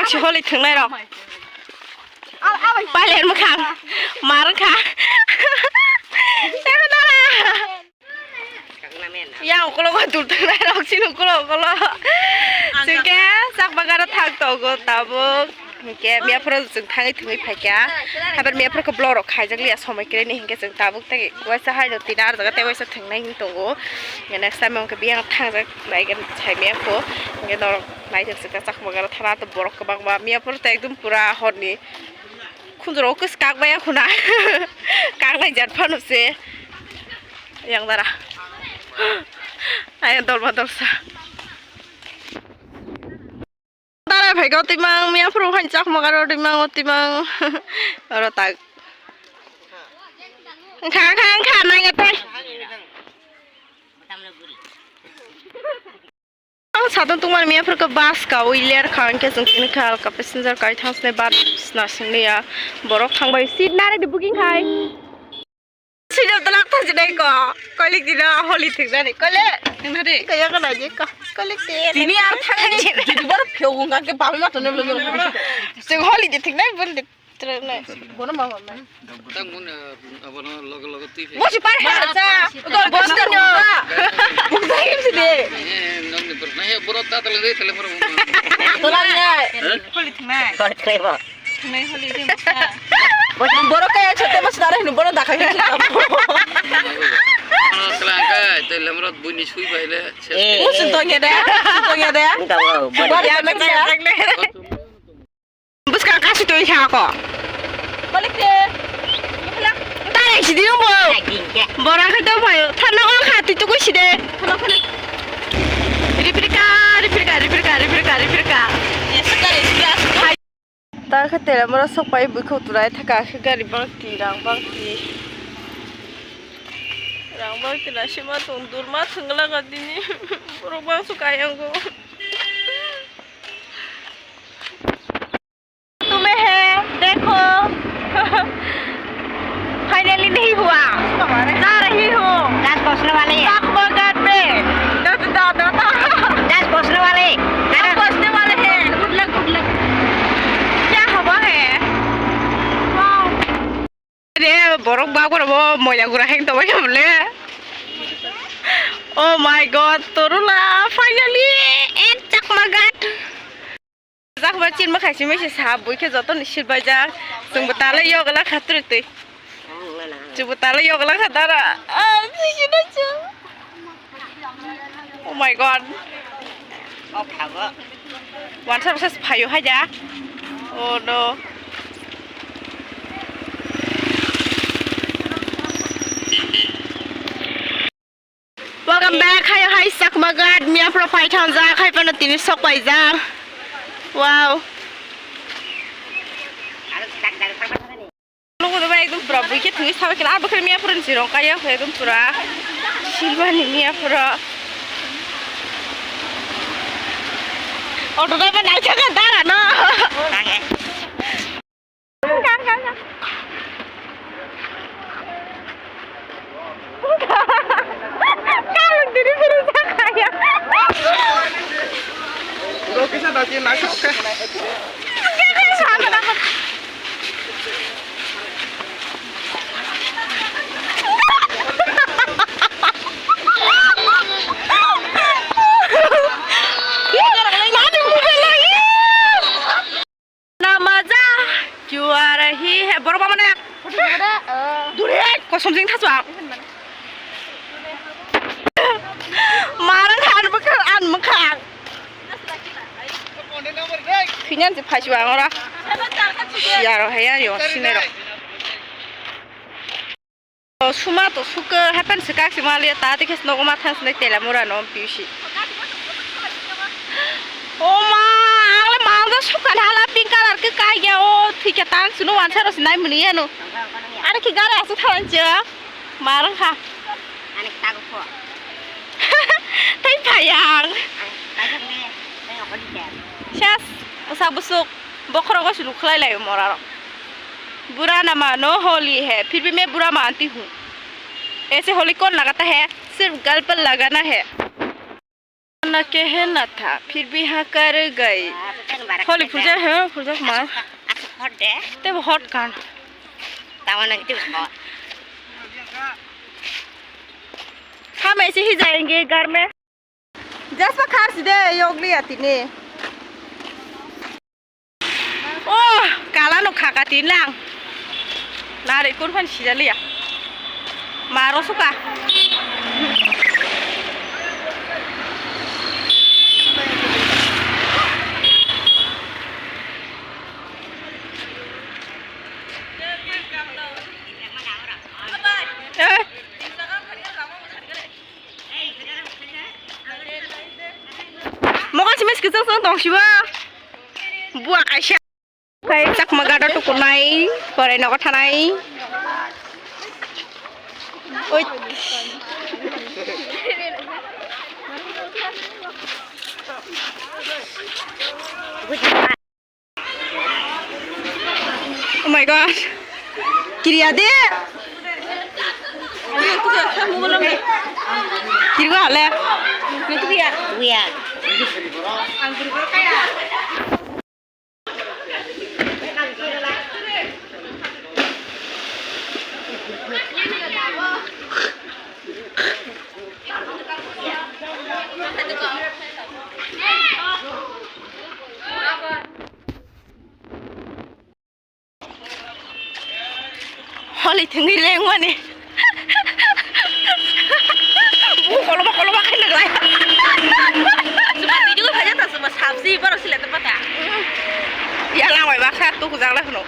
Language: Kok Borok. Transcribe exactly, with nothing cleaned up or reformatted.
Si holi thwngnai rok. Pailer mwkhang. Mar wngkha. Tebo dara. Yang ukolog o dul thwngnai rok sini ukolog ukolog. Chwngkhe chakma gana thang tongo tabuk. Hwnkhe miyaphoro chwng thangwi thwngwi phaikha. Habar miyaphoro khe vlog rok khaijak liya somoi kwrwini hwnkhe chwng tabuk tei waisa haino tini arjaga tei waisa thwngnai wng tongo. Next time hwnkhe biyang thangjak naigen sai miyapho. Hwnkhe norok naijak chwngkha chakma gana thana to borok kwbangma miyaphoro tei ekdom pura horni khunjuro kwchwk kakbai khuna. Kaknai jat phano se. Yang dara. Ayang dolma dolsa. Dara phaikha o twimang, miyaphuru hai chakma garo twimang, o twimang. Oro tak. Wngkha, wngkha, wngkha, naiga tei. Ang sadon tungmani miyaphuru khe bus kaui ler kha, hwnkhe chwng tini kha alka passenger kai thang sinai bus na singni ya. Borok thangbai seat nari di booking khai. Sijab talak thang sinai ko. Kolik dino holi thik nani. Kole. Nari. Kaya kana je ko. Kolik de. Tini ar thang ni. Jadi borok pheo gong ke babi ma tono lo. Sing holi di thik nai bun di. Bono ma ma. Tang mun, eh, abono logo logo twi phe. Bosi pai ha cha. Ko bosta no. Bukta him si de. Eh, nong ni bro. Na he bro ta tala de tele bro. Tola ya. Holi thnai. Holi thnai bo. Thnai holi de ma. Bosi boro kaya chate mas dare ni boro dakhai. Ano tla ka te lemrot buni sui bai le. Eh, bosi to ngede. To ngede. Enggak mau. Bari anak ya. Bwskang kasi twi kha ko. Kolik de. Tare sidi mo. Borang kha do phayo. Thana o kha twi tukui side. Ripirka, ripirka, ripirka, ripirka, ripirka. Ta kha tela mora sok pai bui khau turai thaka khe gari bang ti rang bang ti. Rang bang ti na sima tong durma thwngla ga dini. Borok bang su kayang go. तुम्हें है, देखो। Finally नहीं हुआ। जा रही हूँ। दस पहुँचने वाले हैं। चकमा घाट पे। दस, दस, दस। दस पहुँचने वाले हैं। दस पहुँचने वाले हैं। Good luck, good luck। क्या हवा है। Wow। Re, borok bagora bo moila gura heng tongbai kha bole. Oh my God, Torula, finally, at Chakma Ghat. Chakma chin ma khaisi mese sa bui khe joto ni silbai ja. Chwng bo tala yogla kha twi twi. Chwng bo tala yogla kha dara. Ah, sisi na chu. Oh my God. Wansa bwsa phaio hai da. Oh no. Welcome back. Hai, hai, Chakma Ghat. Miya phoro phai thang jak. Hai phano tini sok pai jak. Wow. Logo do bai ekdom pura bui khe thungwi sabai khe, ah, bo khe miya phuru ni sirong kaya khe ekdom pura silbani miya phuru. Auto driver nai thaka dara no. Kang, kang, kang. Kalung diri phuru sakaya. Udah kisah dah cina kau ke. Na maja kyua rahi hai. Borok mama ne. Dure, kosom jing thasu ang. Marang khan bwkha an bwkha. Phinan je phaisu ang ora. Yaro hai ya yo sinero. O suma to suka happen se kak se mali ta te kes nogo ma thang se tela mura no piusi. O ma, ang le ma da suka hala pink color ke kai ya o thike tang suno wansa ro sinai muni ya no. Are ki gare asu thawan che. Marang kha. Ani tago pho. Thai phayang. Sas, usak busuk, bokhorok o sulu khlai lai morarok. Bura na mano holi hai, phir bhi main bura manti hu. Aise holi kaun lagata hai? Sirf gal par lagana hai. Na kehna tha, phir bhi haan kar gayi. Holi phurjak, he, phurjak ma. Aswk hot de. Tebo hot kan. Tawa nang tebo hot. Hame se hi jayenge garme. Jaspa khasi de yogli atini. Oh, kala no khaka tin lang. Nari kurfan sijaliya. Maro suka. Eh. Mokol simis kisang sang tong siwa. Buah kaisa. Kai chakma gada tukunai, korai nogo thanai. Oi. Oh my God. Kiriya de. Kiriwa le. Kiriya. Holi thwngwi lengmani. Bu koloma koloma khe naglai. Chuma video phaijak ta chuma sabji borok sile ta pata. Ya langbai baksa tukujak lai phano.